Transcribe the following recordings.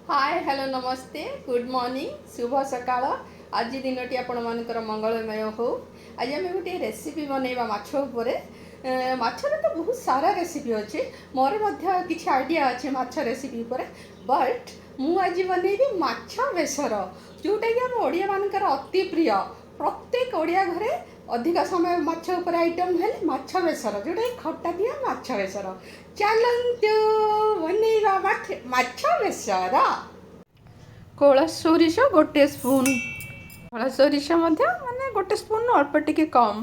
ହାଏ, hello, ନମସ୍ତେ, good morning, ଶୁଭ ସକାଳ। ଆଜି ଦିନଟି ଆପଣମାନଙ୍କର ମଙ୍ଗଳମୟ ହଉ। ଆଜି ଆମେ ଗୋଟିଏ ରେସିପି ବନେଇବା ମାଛ ଉପରେ। ମାଛର ତ ବହୁତ ସାରା ରେସିପି ଅଛି, ମୋର ମଧ୍ୟ କିଛି ଆଇଡ଼ିଆ ଅଛି ମାଛ ରେସିପି ଉପରେ, ବଟ୍ ମୁଁ ଆଜି ବନେଇବି ମାଛ ବେସର, ଯେଉଁଟାକି ଆମ ଓଡ଼ିଆମାନଙ୍କର ଅତି ପ୍ରିୟ। ପ୍ରତ୍ୟେକ ଓଡ଼ିଆ ଘରେ ଅଧିକ ସମୟ ମାଛ ଉପରେ ଆଇଟମ୍ ହେଲେ ମାଛ ବେସର, ଯେଉଁଟାକି ଖଟା ଦିଆ ମାଛ ବେସର। ଚାଲନ୍ତୁ ବନେଇବା ମାଛ ବେସର। କଳା ସୋରିଷ 1 ସ୍ପୁନ୍, କଳା ସୋରିଷ ମଧ୍ୟ ମାନେ 1 ସ୍ପୁନ୍ ଅଳ୍ପ ଟିକେ କମ୍,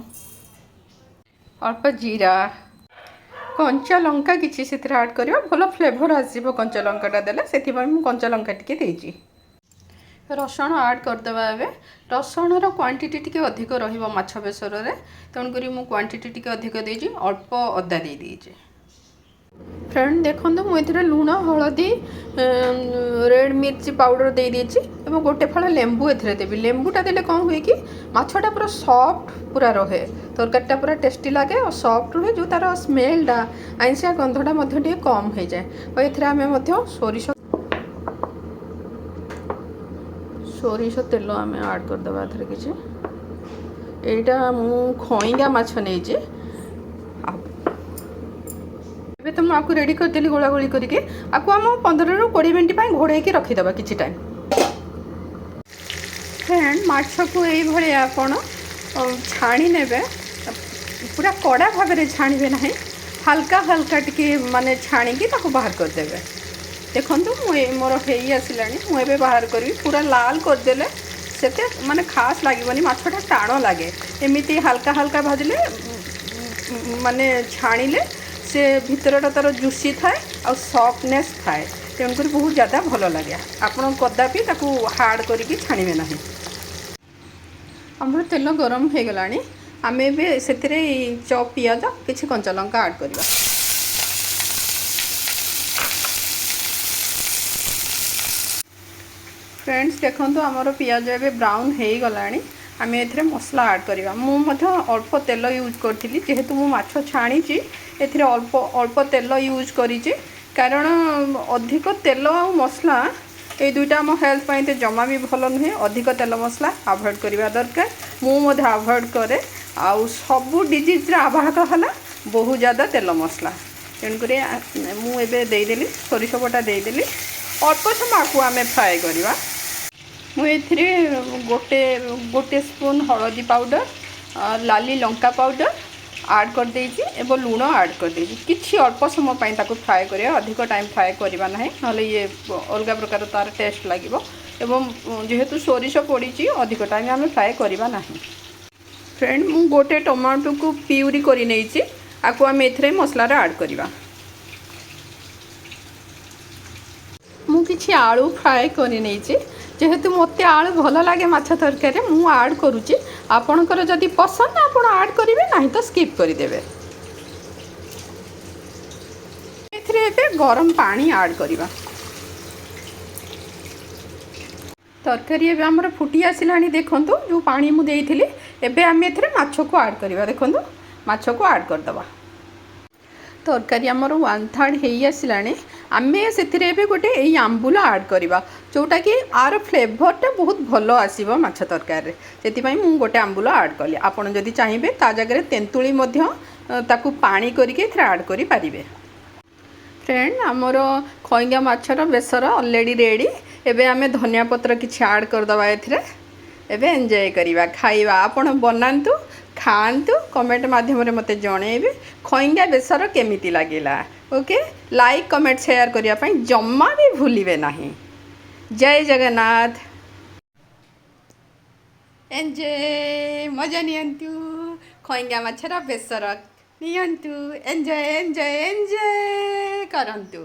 ଅଳ୍ପ ଜିରା, କଞ୍ଚା ଲଙ୍କା କିଛି ସେଥିରେ ଆଡ଼୍ କରିବା। ଭଲ ଫ୍ଲେଭର୍ ଆସିବ କଞ୍ଚା ଲଙ୍କାଟା ଦେଲେ, ସେଥିପାଇଁ ମୁଁ କଞ୍ଚା ଲଙ୍କା ଟିକେ ଦେଇଛି। ରସୁଣ ଆଡ଼୍ କରିଦେବା ଏବେ। ରସୁଣର କ୍ୱାଣ୍ଟିଟି ଟିକେ ଅଧିକ ରହିବ ମାଛ ବେସରରେ, ତେଣୁକରି ମୁଁ କ୍ୱାଣ୍ଟିଟି ଟିକେ ଅଧିକ ଦେଇଛି। ଅଳ୍ପ ଅଦା ଦେଇଦେଇଛି। ଫ୍ରେଣ୍ଡ ଦେଖନ୍ତୁ, ମୁଁ ଏଥିରେ ଲୁଣ, ହଳଦୀ, ରେଡ଼୍ ମିର୍ଚି ପାଉଡ଼ର ଦେଇଦେଇଛି ଏବଂ 1 ଫାଳ ଲେମ୍ବୁ ଏଥିରେ ଦେବି। ଲେମ୍ବୁଟା ଦେଲେ କ'ଣ ହୁଏ କି ମାଛଟା ପୁରା ସଫ୍ଟ ପୁରା ରହେ, ତରକାରୀଟା ପୁରା ଟେଷ୍ଟି ଲାଗେ ଆଉ ସଫ୍ଟ ରୁହେ। ଯେଉଁ ତା'ର ସ୍ମେଲଟା, ଆଇଁଷିଆ ଗନ୍ଧଟା ମଧ୍ୟ ଟିକେ କମ୍ ହେଇଯାଏ। ଆଉ ଏଥିରେ ଆମେ ମଧ୍ୟ ସୋରିଷ ତେଲ ଆମେ ଆଡ଼୍ କରିଦେବା ଏଥିରେ କିଛି। ଏଇଟା ମୁଁ ଖଇଙ୍ଗା ମାଛ ନେଇଛି। ଏବେ ତ ମୁଁ ଆକୁ ରେଡ଼ି କରିଦେଲି ଗୋଳାଗୋଳି କରିକି। ଆକୁ ଆମ 15ରୁ 20 ମିନିଟ୍ ପାଇଁ ଘୋଡ଼େଇକି ରଖିଦେବା କିଛି ଟାଇମ୍। ଫ୍ରେଣ୍ଡ, ମାଛକୁ ଏଇଭଳି ଆପଣ ଛାଣି ନେବେ। ପୁରା କଡ଼ା ଭାବରେ ଛାଣିବେ ନାହିଁ, ହାଲକା ହାଲକା ଟିକେ ମାନେ ଛାଣିକି ତାକୁ ବାହାର କରିଦେବେ। ଦେଖନ୍ତୁ, ମୁଁ ମୋର ହେଇ ଆସିଲାଣି, ମୁଁ ଏବେ ବାହାର କରିବି। ପୁରା ଲାଲ କରିଦେଲେ ସେତେ ମାନେ ଖାସ୍ ଲାଗିବନି, ମାଛଟା ଟାଣ ଲାଗେ। ଏମିତି ହାଲକା ହାଲକା ଭାଜିଲେ ମାନେ ଛାଣିଲେ ସେ ଭିତରଟା ତା'ର ଜୁସି ଥାଏ ଆଉ ସଫ୍ଟନେସ୍ ଥାଏ, ତେଣୁକରି ବହୁତ ଜ୍ୟାଦା ଭଲ ଲାଗେ। ଆପଣ କଦାପି ତାକୁ ହାର୍ଡ଼ କରିକି ଛାଣିବେ ନାହିଁ। ଆମର ତେଲ ଗରମ ହେଇଗଲାଣି, ଆମେ ଏବେ ସେଥିରେ ଚପ୍ ପିଆଜ, କିଛି କଞ୍ଚା ଲଙ୍କା ଆଡ଼୍ କରିବା। ଫ୍ରେଣ୍ଡସ୍ ଦେଖନ୍ତୁ, ଆମର ପିଆଜ ଏବେ ବ୍ରାଉନ୍ ହେଇଗଲାଣି। ଆମେ ଏଥିରେ ମସଲା ଆଡ଼୍ କରିବା। ମୁଁ ମଧ୍ୟ ଅଳ୍ପ ତେଲ ୟୁଜ୍ କରିଥିଲି, ଯେହେତୁ ମୁଁ ମାଛ ଛାଣିଛି ଏଥିରେ ଅଳ୍ପ ଅଳ୍ପ ତେଲ ୟୁଜ୍ କରିଛି, କାରଣ ଅଧିକ ତେଲ ଆଉ ମସଲା ଏଇ ଦୁଇଟା ଆମ ହେଲ୍ଥ ପାଇଁ ତ ଜମା ବି ଭଲ ନୁହେଁ। ଅଧିକ ତେଲ ମସଲା ଆଭଏଡ଼୍ କରିବା ଦରକାର, ମୁଁ ମଧ୍ୟ ଆଭଏଡ଼୍ କରେ। ଆଉ ସବୁ ଡିଜିଜ୍ର ଆବାହକ ହେଲା ବହୁ ଜ୍ୟାଦା ତେଲ ମସଲା। ତେଣୁକରି ମୁଁ ଏବେ ଦେଇଦେଲି ସୋରିଷ ବଟା ଦେଇଦେଲି। ଅଳ୍ପ ସମୟ ଆକୁ ଆମେ ଫ୍ରାଏ କରିବା। ମୁଁ ଏଥିରେ ଗୋଟେ ସ୍ପୁନ୍ ହଳଦୀ ପାଉଡ଼ର, ଲାଲି ଲଙ୍କା ପାଉଡ଼ର ଆଡ଼୍ କରିଦେଇଛି ଏବଂ ଲୁଣ ଆଡ଼୍ କରିଦେଇଛି। କିଛି ଅଳ୍ପ ସମୟ ପାଇଁ ତାକୁ ଫ୍ରାଏ କରିବା, ଅଧିକ ଟାଇମ୍ ଫ୍ରାଏ କରିବା ନାହିଁ, ନହେଲେ ଇଏ ଅଲଗା ପ୍ରକାର ତା'ର ଟେଷ୍ଟ ଲାଗିବ। ଏବଂ ଯେହେତୁ ସୋରିଷ ପଡ଼ିଛି, ଅଧିକ ଟାଇମ୍ ଆମେ ଫ୍ରାଏ କରିବା ନାହିଁ। ଫ୍ରେଣ୍ଡ, ମୁଁ ଗୋଟେ ଟମାଟୋକୁ ପିଉରି କରି ନେଇଛି, ଆକୁ ଆମେ ଏଥିରେ ମସଲାରେ ଆଡ଼୍ କରିବା। ମୁଁ କିଛି ଆଳୁ ଫ୍ରାଏ କରି ନେଇଛି। ଯେହେତୁ ମୋତେ ଆଳୁ ଭଲ ଲାଗେ ମାଛ ତରକାରୀରେ, ମୁଁ ଆଡ଼୍ କରୁଛି। ଆପଣଙ୍କର ଯଦି ପସନ୍ଦ ଆପଣ ଆଡ଼୍ କରିବେ, ନାହିଁ ତ ସ୍କିପ୍ କରିଦେବେ। ଏଥିରେ ଏବେ ଗରମ ପାଣି ଆଡ଼୍ କରିବା। ତରକାରୀ ଏବେ ଆମର ଫୁଟି ଆସିଲାଣି। ଦେଖନ୍ତୁ, ଯେଉଁ ପାଣି ମୁଁ ଦେଇଥିଲି, ଏବେ ଆମେ ଏଥିରେ ମାଛକୁ ଆଡ଼୍ କରିବା। ଦେଖନ୍ତୁ, ମାଛକୁ ଆଡ଼୍ କରିଦେବା। ତରକାରୀ ଆମର 1/3 ହେଇ ଆସିଲାଣି। ଆମେ ସେଥିରେ ଏବେ ଗୋଟେ ଏଇ ଆମ୍ବୁଲ ଆଡ଼୍ କରିବା, ଯେଉଁଟାକି ଆର ଫ୍ଲେଭରଟା ବହୁତ ଭଲ ଆସିବ ମାଛ ତରକାରୀରେ। ସେଥିପାଇଁ ମୁଁ ଗୋଟେ ଆମ୍ବୁଲ ଆଡ଼୍ କଲି। ଆପଣ ଯଦି ଚାହିଁବେ ତା ଜାଗାରେ ତେନ୍ତୁଳି ମଧ୍ୟ ତାକୁ ପାଣି କରିକି ଏଥିରେ ଆଡ଼୍ କରିପାରିବେ। ଫ୍ରେଣ୍ଡ, ଆମର ଖଇଙ୍ଗା ମାଛର ବେସର ଅଲରେଡ଼ି ରେଡ଼ି। ଏବେ ଆମେ ଧନିଆ ପତ୍ର କିଛି ଆଡ଼୍ କରିଦେବା ଏଥିରେ। ଏବେ ଏନ୍ଜୟ କରିବା ଖାଇବା। ଆପଣ ବନାନ୍ତୁ, ଖାଆନ୍ତୁ, କମେଣ୍ଟ ମାଧ୍ୟମରେ ମୋତେ ଜଣେଇବେ ଖଇଙ୍ଗା ବେସର କେମିତି ଲାଗିଲା। ଓକେ, ଲାଇକ୍, କମେଣ୍ଟ, ସେୟାର କରିବା ପାଇଁ ଜମା ବି ଭୁଲିବେ ନାହିଁ। ଜୟ ଜଗନ୍ନାଥ। ଏନ୍ଜୟ, ମଜା ନିଅନ୍ତୁ, ଖଇଙ୍ଗା ମାଛର ବେସର ନିଅନ୍ତୁ, ଏନ୍ଜୟ ଏନ୍ଜୟ ଏନ୍ଜୟ କରନ୍ତୁ।